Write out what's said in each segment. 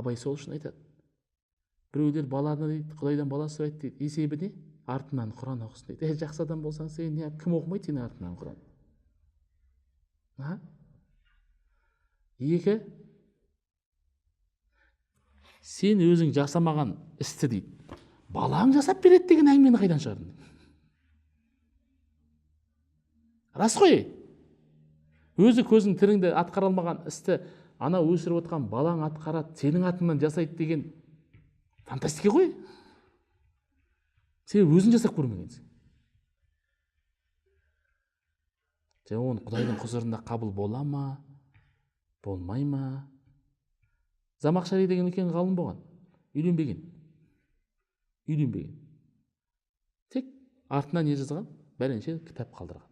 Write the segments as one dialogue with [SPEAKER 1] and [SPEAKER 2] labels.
[SPEAKER 1] Абай сол үшін айтады. Біреулер баланы дейді, Құдайдан бала сұрайды дейді. Есебі не? Артынан Құран оқысын дейді. Жақсы адам болсаң, сен не, кім оқымайды сенің артынан Құран? Екі, сен өзің жасамаған істі дейді, балаң жасап береді деген әңгімені қайдан шығардың? Рас қой. Өзі көзің тіріңді атқара алмаған істі ана өсіріп отқан балаң атқарады, сенің атыңнан жасайды деген фантастика ғой. Сен өзің жасап көрмегенсің. Сен оны Құдайдың құзырында қабыл бола ма, болмай ма? Замақшари деген үлкен ғалым болған, үйленбеген. Үйленбеген. Тек артына не жазған? Бәленше кітап қалдырған.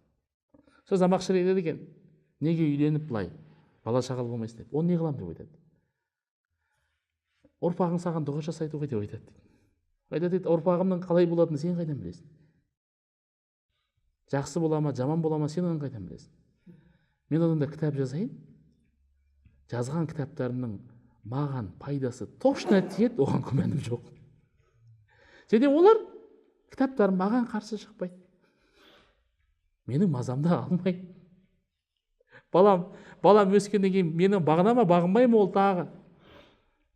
[SPEAKER 1] Сол Замақшари айтады екен, неге үйленіп былай бала шағалы болмайсың деп. Оны не қыламын деп айтады. Ұрпағың саған дұға жасайды ғой деп айтады. Айтады дейді, ұрпағымның қалай болатынын сен қайдан білесің? Жақсы бола ма, жаман бола ма, сен оны қайдан білесің? Мен одан да кітап жазайын. Жазған кітаптарымның маған пайдасы точно тиеді, оған күмәнім жоқ. Және олар кітаптар маған қарсы шықпайды. Менің мазамды алмайды. Балам өскеннен кейін менің бағына ма, бағынбай ма ол тағы.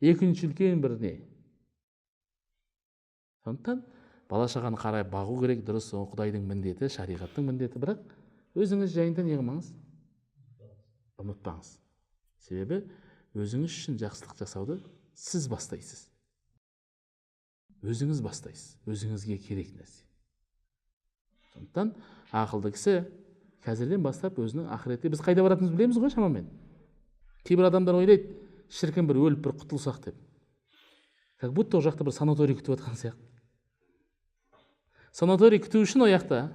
[SPEAKER 1] Екінші үлкен бір не. Сондықтан бала шағаны қарай бағу керек, дұрыс, ол Құдайдың міндеті, шариғаттың міндеті, бірақ өзіңіз жайында не қылмаңыз? Ұмытпаңыз. Себебі өзіңіз үшін жақсылық жасауды сіз бастайсыз. Өзіңіз бастайсыз, өзіңізге керек нәрсе. Сондықтан ақылды кісі қазірден бастап өзінің ақыретте біз қайда баратынымызды білеміз ғой шамамен. Кейбір адамдар ойлайды, шіркін бір өліп бір құтылсақ деп. Как будто ол жақта бір санаторий күтіп жатқан сияқты. Санаторий күту үшін ол жақта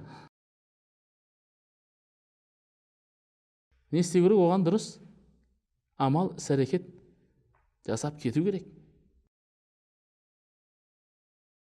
[SPEAKER 1] не істеу керек? Оған дұрыс амал, іс-әрекет жасап кету керек.